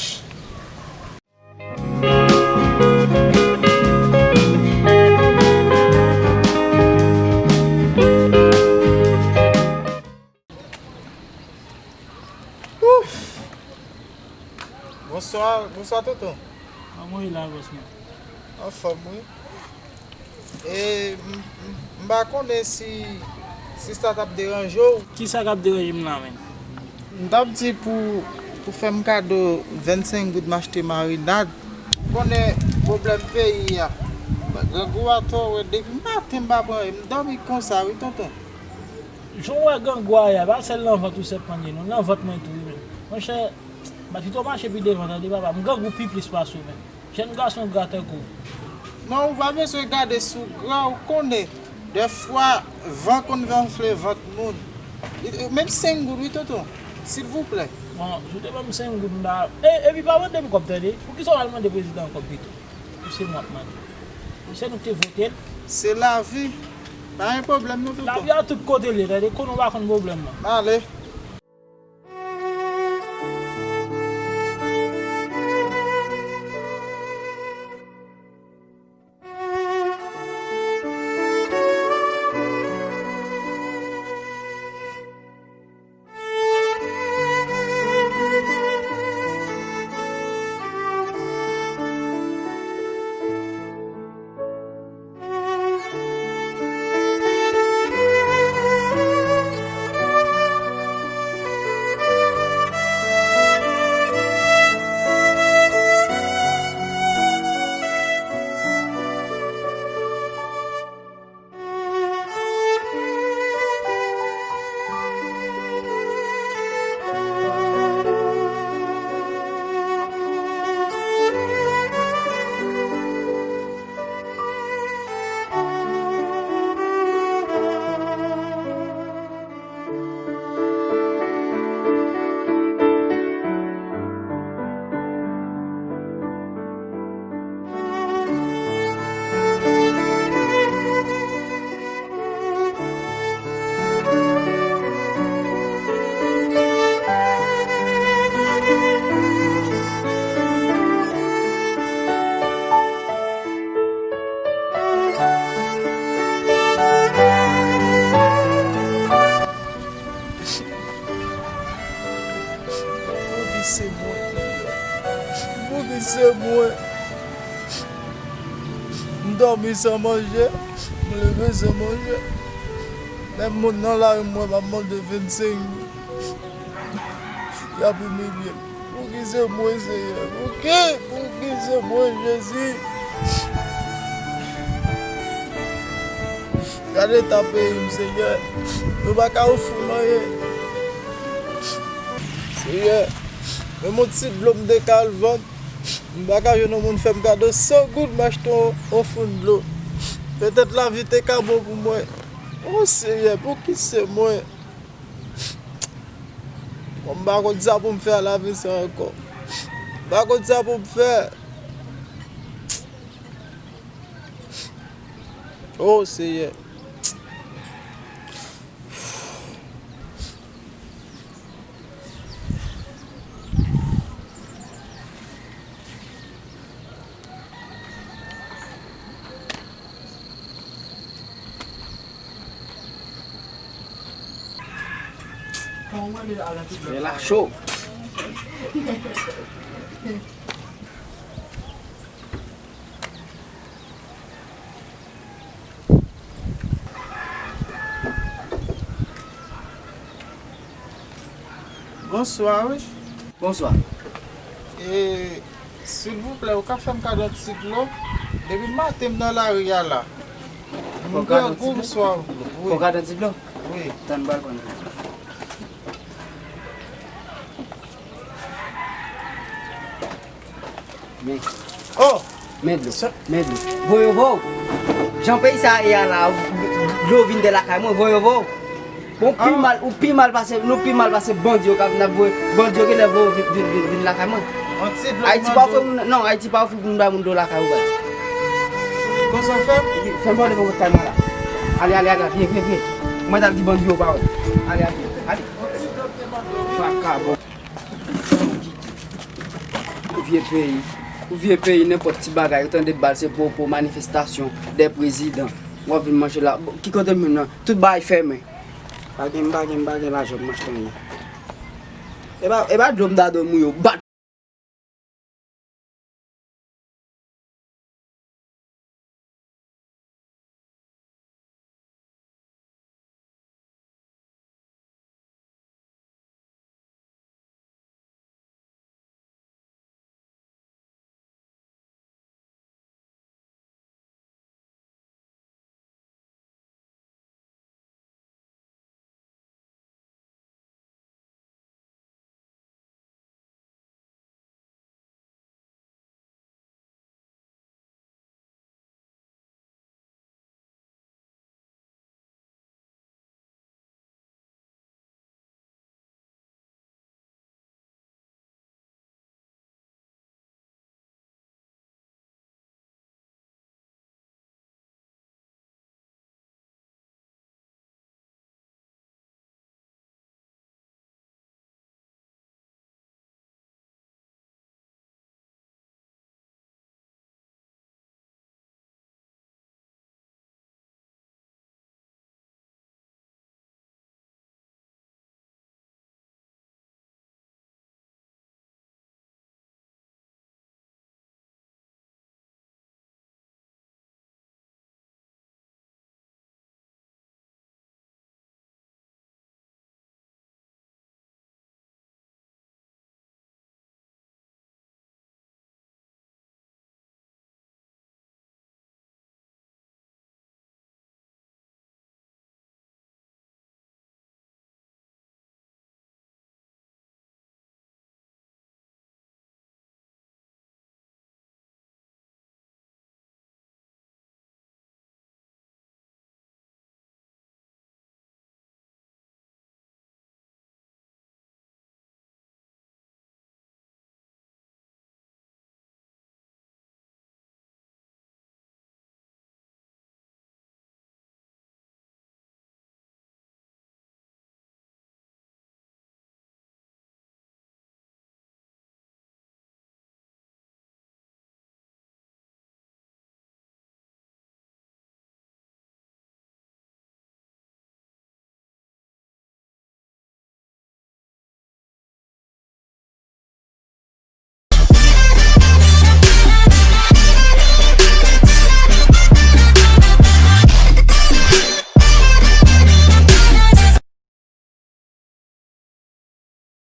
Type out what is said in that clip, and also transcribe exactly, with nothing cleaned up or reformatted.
Ouf! Bonswa, bonswa tonton. Kòman w ye la, bòs mwen? Anfòm, wi. E, m, m, m pa konnen si, si sa t ap deranje w. Kisa k ap deranje m la menm? M t ap di pou, pou fè m kado vennsenk goud m achte marinad. Ou konnen pwoblèm peyi a. Grangou a twò rèd, depi maten m pa pran anyen. M dòmi konsa, wi, tonton. Jan w wè grangou a ye a, pa sèl nan vant ou sèlman li ye, non, nan vant mwen tou, wi, men. Monchè, m a pito mache pi devan, tande, papa. M grangou pi plis pase w, men. Jèn gason gra tankou w. Non, ou pa bezwen gade si w gra, ou konnen. Dèfwa, van konn vin anfle vant moun. Li, menm senk goud, wi, tonton. Silvouplè. Bon, si w te ban m senk goud, m ta, e, epi pa mande m kòb, tande. Poukisa w al mande prezidan kòb pito? Pou se mwen ap mande. Se nou ki te vote l. Se lavi. Pa gen pwoblèm, non, tonton. Lavi a tout kote l ye, tande. Konnen w pa konn pwoblèm nan. Ale. Pouki se mwen? Pouki se mwen? M dòmi san manje, m leve san manje. Menm moun nan lari m wè m ap mande vennsenk goud. Y ap imilye m. Pouki se mwen, Senyè? Pouki? Pouki se mwen, Jezi? Gade eta peyi m, Senyè. Nou pa ka ofri m anyen. Senyè, menm yon ti dlo m te ka al vann, m pa ka jwenn yon moun fè m kado san goud m achte yon, yon foun dlo. Petèt lavi te ka bon pou mwen. O Senyè, pouki se mwen? Bon, m pa konn sa pou m fè a lavi sa ankò. M pa konn sa pou m fè. O Senyè. Fè la cho. Bonswa, wi. Bonswa. E, silvouplè, ou ka fè m kado yon ti dlo? Depi maten m nan lari a la. M grangou, bonswa. Wi. Fò w kado yon ti dlo? Wi. Tann, m pral pran. Men. Oh! Men dlo. Men dlo. Voye yo voye w. Jan peyi sa a ye a la, dlo vin de lakay mwen, voye yo voye w. Bon, pi mal, ou pi mal pase, nou pi mal pase bandi yo k ap vin ap voye. Bandi yo genlè voye w vin, vin, vin, vin lakay mwen. Ayiti pa ofri moun, non, Ayiti pa ofri moun bay moun dlo lakay ou bay. Konsa w fè? Fè m pale pou kay mwen la. Ale, ale, ale, vye, vye, vye. Mwen t al di bandi yo pa wè. Ale, ale, ale. Vakabon. Vye peyi. Pou vye peyi, nenpòt ti bagay, ou tande bal se popo, manifestasyon, dè prezidan. W ap vin manje la. Bon, ki kote m menm nan? Tout bagay fèmen. Pa gen, pa gen, pa gen lajan pou m achte anyen. E pa, e pa dlo m ta dwe mouye, bat